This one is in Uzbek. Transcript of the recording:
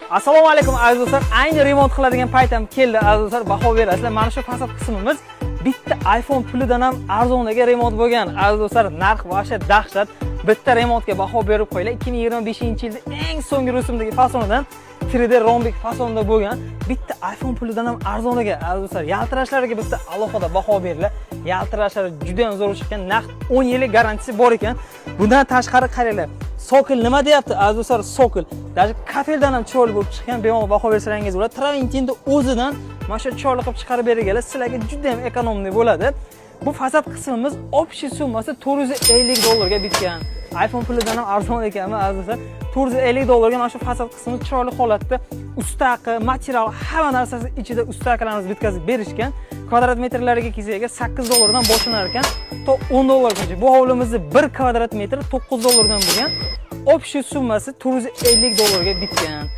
Assalomu alaykum, aziz do'stlar. Ayni remont qiladigan payt ham keldi, aziz do'stlar. Baho berasizlar. Mana shu fasad qismimiz bitta iPhone pulidan ham arzonga remont bo'lgan. Aziz do'stlar, narx вообще dahshat. Bitta remontga baho berib qo'yinglar. 2025-yilda eng so'nggi rusumdagi fasonidan 3D rombik fasonda bo'lgan, bitta iPhone pulidan ham arzoniga, aziz do'stlar. Yaltirashlariga bitta alohida baho beriladi. Yaltirashlari juda ham zo'r chiqqan. Naqd 10 yillik garantiyasi bor ekan. Bundan tashqari qaranglar. Sokol nima deyapti, aziz do'stlar? Sokol. Даже kafeldan ham chiroyli bo'lib chiqqan. Bemalol baho bersalaringiz bo'ladi. Traventinni o'zidan mana shu chiroyli qilib chiqarib berganlar sizlarga juda ham экономный bo'ladi. Bu fasad qismimiz общий summasi 450 dollarga bitgan. iPhone pulidan ham arzon ekanmi, aziz do'stlar? 450 dollarga mana shu fasad qismi chiroyli holatda, usta haqi, material, hamma narsasi ichida usta akalarimiz bitkazib berishgan. Kvadrat metrlariga kelsak agar, 8 dollardan boshlanar ekan to 10 dollargacha. Bu hovlimizni 1 kvadrat metri 9 dollardan bo'lgan. Общий summasi 450 dollarga bitgan.